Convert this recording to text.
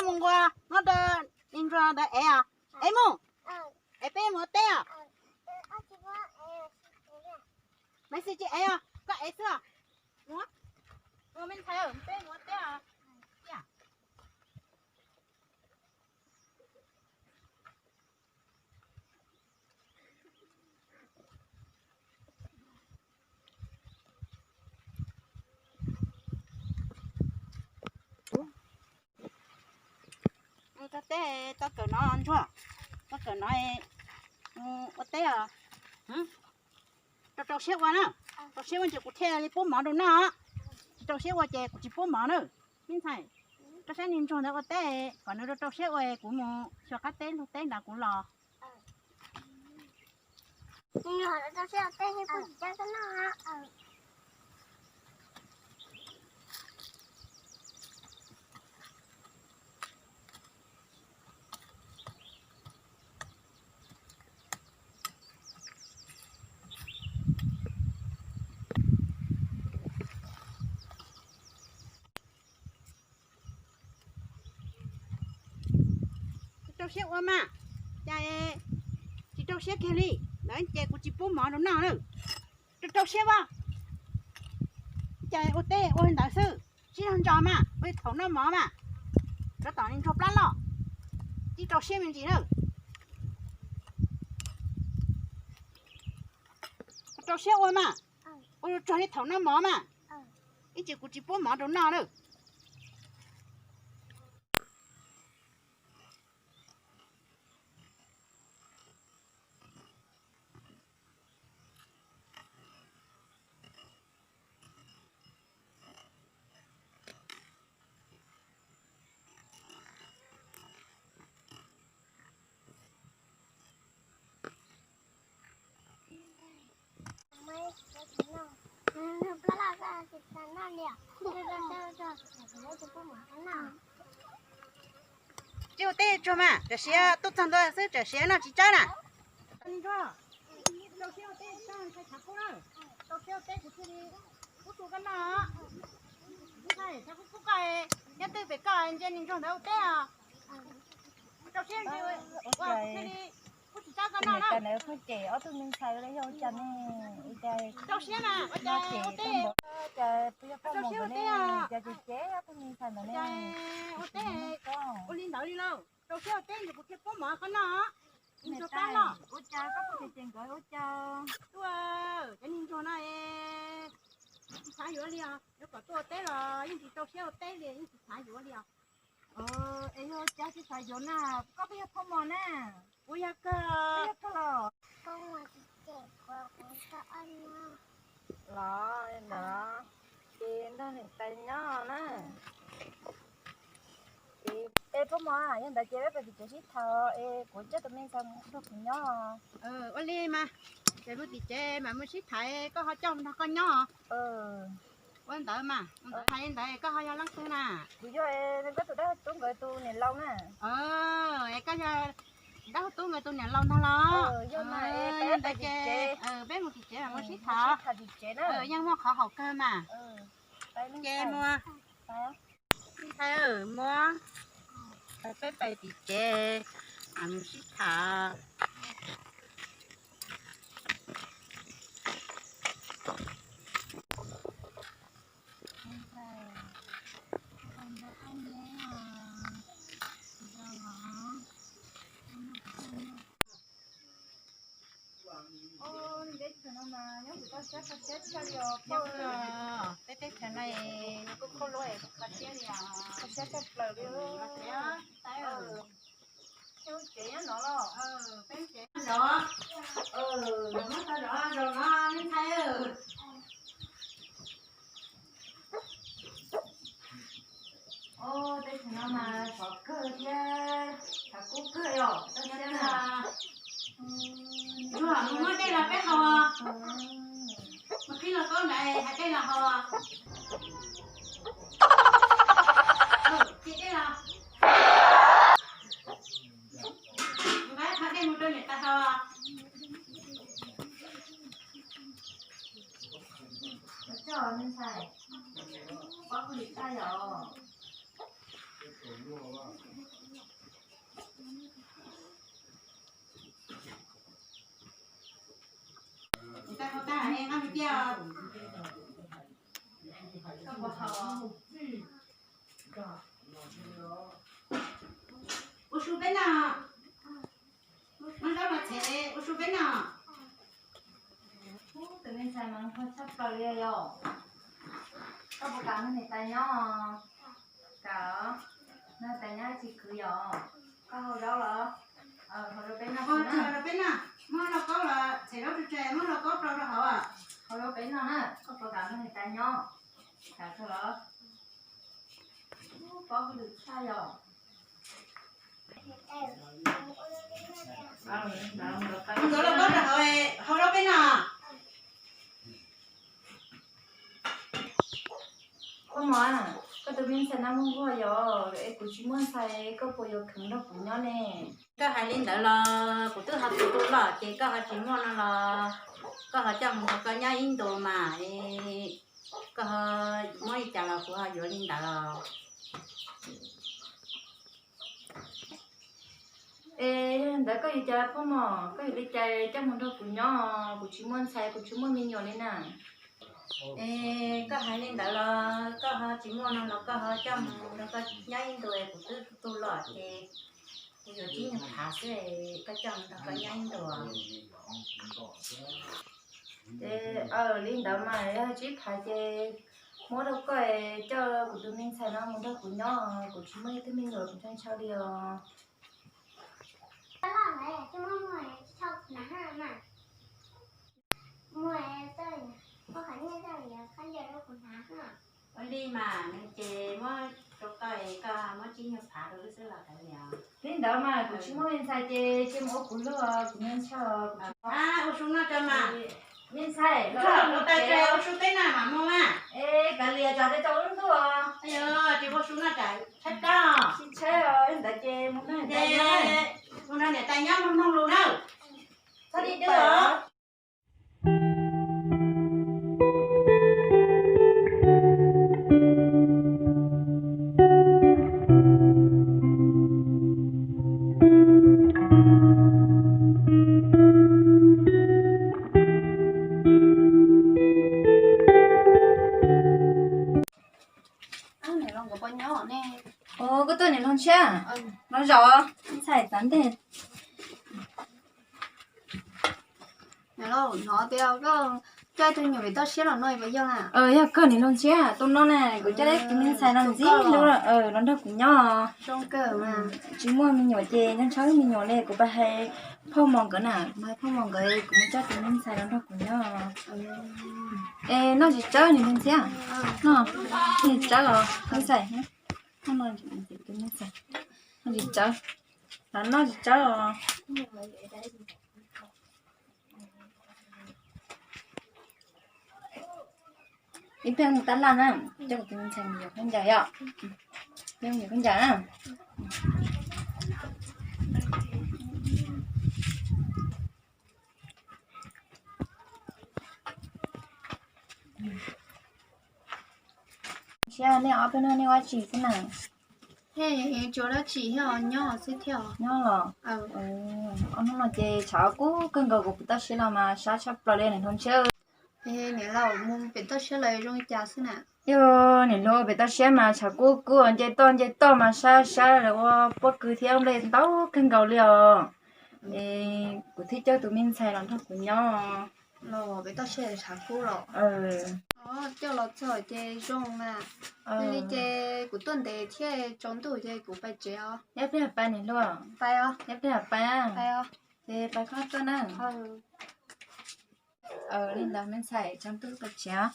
Mus nqua, muab rau niag ntsuag ntawd ev os. Ev mus, ev peb mus ua teb os. Maiv Xis tsis ev os, koj ev xwb os. Mus, mus me ntxhais, peb mus ua teb os. Tau teb, tau kawm no ntsuag, tau kawm no mus ua teb os. Rau rau siab ua na, rau siab ua ntsis kuv thiaj li pub mov rau noj. Tsis rau siab ua ces kuv tsis pub mov na. Me ntxhais, koj saib niag ntsuag ntawd ua teb, kom nws rau rau siab ua, kuv mus xyuas qab teb ntug teb ntawd kuv los. Rau siab ua mas, cas tsis rau siab kiag li, lawv ces kuv tsis pub mov rau noj na. Rau rau siab as, cas ua teb ua li ntawd xwb, sib zog ntso mas ua li thaum noj mov mas, rov tom niag ntsuag plab loj, tsis rau siab me ntsis na. Rau siab ua mas, ua tsuag li thaum noj mov mas, ib tsam kuv tsis pub mov rau noj na. Tsis ua teb tsuag mas, tam sim tub txog ntua xwb tam sim noj tsis tsawg na. Rau siab ua teb, rau siab ua teb kuv thiaj li pub rau koj noj. Ntxhais, koj kub koj, nyob twg pem koj ntsia niag ntsuag ntawd ua teb os. Rau siab ntsis, ua kuv thiaj li pub tsis tsawg koj noj na. Pheej cem ob tug me ntxhais li yog ua cas ne? Rau siab mas, ua cas ua teb, rau siab ua teb, ua teb ua li ntawd li lauj. Rau siab ua teb kuv thiaj pub mov koj noj. Ntsuag plab loj, ua cas koj pheej cem nkawd ua cas? Tuaj, cov niag ntsuag no tsis xav yuav li os, yuav kom tuaj ua teb los yeej tsis rau siab ua teb li, yeej tsis xav yuav li os. Es yog cas tsis xav yuav na? Koj pheej yog phoj mos na. Kuv yog kawg, yog kawg los. Los ntawd ces nrog niam tais nyob na. Es phoj mos, yog ntawd ces peb pais tim tsev sib tham es kuv coj tus me ntxhais mus nrog kuv nyob. Ua li mas, ces mus tim tsev mas mus sib tham, koj ho coj mus nrog koj nyob. Ua ntawd mas, mus ntawd hais li ntawd koj ho yog leej twg na? Kuv yog Nkauj Tub, Dab Tub nkawd tus niam laus na. Es koj yog Dab Tub nkawd tus niam laus ntag los? Yog mas, peb mus tim tsev, peb mus tim tsev mas mus sib tham. Yeej muaj qhov haum kawg mas. Ces mus, ntxhais, mus, peb pais tim tsev, mus sib tham. Peb teb chaws no kuj kho lua kho siab li os, kho siab tshaj plaws li. Peb tsev nyob no los, peb tsev nyob no. Muab tau zov zov no me ntxhais. Teb chaws no mas sov kawg thiab, sov kub kawg yom, toj siab na. Ntsuag, mus muab dej los peb haus. Mus qhib lauj kaub ntawd hais dej los haus. Cia dej los. Mus pab qhov dej mus rau niam tais haus. Coj me ntxhais, pob kws lim taj yom. Ua su peb noj. Muab zaub los txhev ua su peb noj. Tus me ntxhais mas nquag tshaj plaws li yom. Koj puas kam nrog niam tais nyob? Kam. Nrog tais nyob tsis khwv yom? Koj hau zaub los? Hau rau peb noj. Hau rau peb noj. Muab lauj kaub los txhev zaub tsawg tsawg, muab lauj kaub rau rau hauv. Hau rau peb noj na, koj puas kam nrog niam tais nyob? Kam kawg los? Pob hwj lwm tshaj yom. Nkawd los koj rau hauv, hau rau peb noj. Koj mog, koj tus me ntxhais no muaj nquag yom, es kuv tsis muaj ntxhais, koj puas yuav khwv nrog kuv nyob ne? Koj hais li ntawd los kuv twb ho tu tu loj ces koj ho tsis muaj no los koj ho coj mus nrog koj nyob ib ntus mas, koj ho muab li cas los kuv ho yuav li ntawd los. Es yog ntawd koj yuav cas phauj mog, koj yuav li cas coj mus nrog kuv nyob, kuv tsis muaj ntxhais, kuv tsis muaj me nyuam li na. Es koj hais li ntawd los koj ho tsis muaj no los koj ho coj mus nrog koj nyob ib ntus, kuv twb tu loj ces kuv yuav tib nyuag phav xwb, koj coj mus nrog koj nyob ib ntus. Ces li ntawd mas yog tib phav ces muab rau koj, coj kuv tus me ntxhais no mus nrog kuv nyob, kuv tsis muaj ib tug me nyuam kuv ntshaw ntshaw li os. Ua li mas nws ces muab rau koj, koj muab tib nyuag phav rau wb xwb los kav liam. Li ntawd mas kuv tsis muaj me ntxhais ces cia mus ua kuv luag, kuv ntshaw. Ua su noj tso mas. Me ntxhais, ua su peb noj mam mus mas. Es kav liam, tsam rau tsaus lub ntuj os. Yog ces ua su noj tsam tshaib plab. Tsis tshaib os, li ntawd ces mus nrog niam tais nyob. Mus nrog niam tais nyob mloog mloog lus na. Txhob dig dwb os. Ua koj tuaj niam hluas ntshiab, los zaum ntxhais txav ntej. Hnov tias koj coj tus me nyuam pem toj siab los no puas yog? Yog kawg niam hluas ntshiab, tus no na kuv coj ib tus me ntxhais no ntxiv hlub los nrog kuv nyob. Tsis muaj me nyuam ces ntshaw ntshaw me nyuam li, kuv pab hais phauj mos nkawd na, kuv hais phauj mos nkawd kuv mus coj tus me ntxhais los nrog kuv nyob. Es noj tsis tsawg niam hluas ntshiab, noj tsis tsawg os me ntxhais. Noj tsis tsawg, los noj tsis tsawg os. Ib pliag mus tab laj na, coj kuv tus me ntxhais mus yuav khaub ncaws yom. Ib pliag mus yuav khaub ncaws na. Sia, nej ob peb no nej ua tsi xwb na? Tsuas dab tsi thiab, nyob xwb thiab. Nyob los? Ob hnub no ces tshav kub kawg nkaus, kuv pem toj siab los mas sab tshaj plaws li niam hluas ntshiab. Niam laus mus pem toj siab los zoo li cas xwb na? Yog niam hluas pem toj siab mas tshav kub kub, nce toj nce toj mas sab sab, ua pob kws thiab nplej ntau kawg nkaus li os. Es kuv thiaj coj tus me ntxhais los nrog kuv nyob. Los pem toj siab tshav kub los? Coj los txog ces zoo na. Li ces kuv tuaj ntev thiab tsaus ntuj ces kuv pais tsev os. Nyob peb pais niam hluas. Pais os. Nyob peb pais. Pais os. Ces pais koj tuaj na. Li ntawd me ntxhais, tsaus ntuj pais tsev os.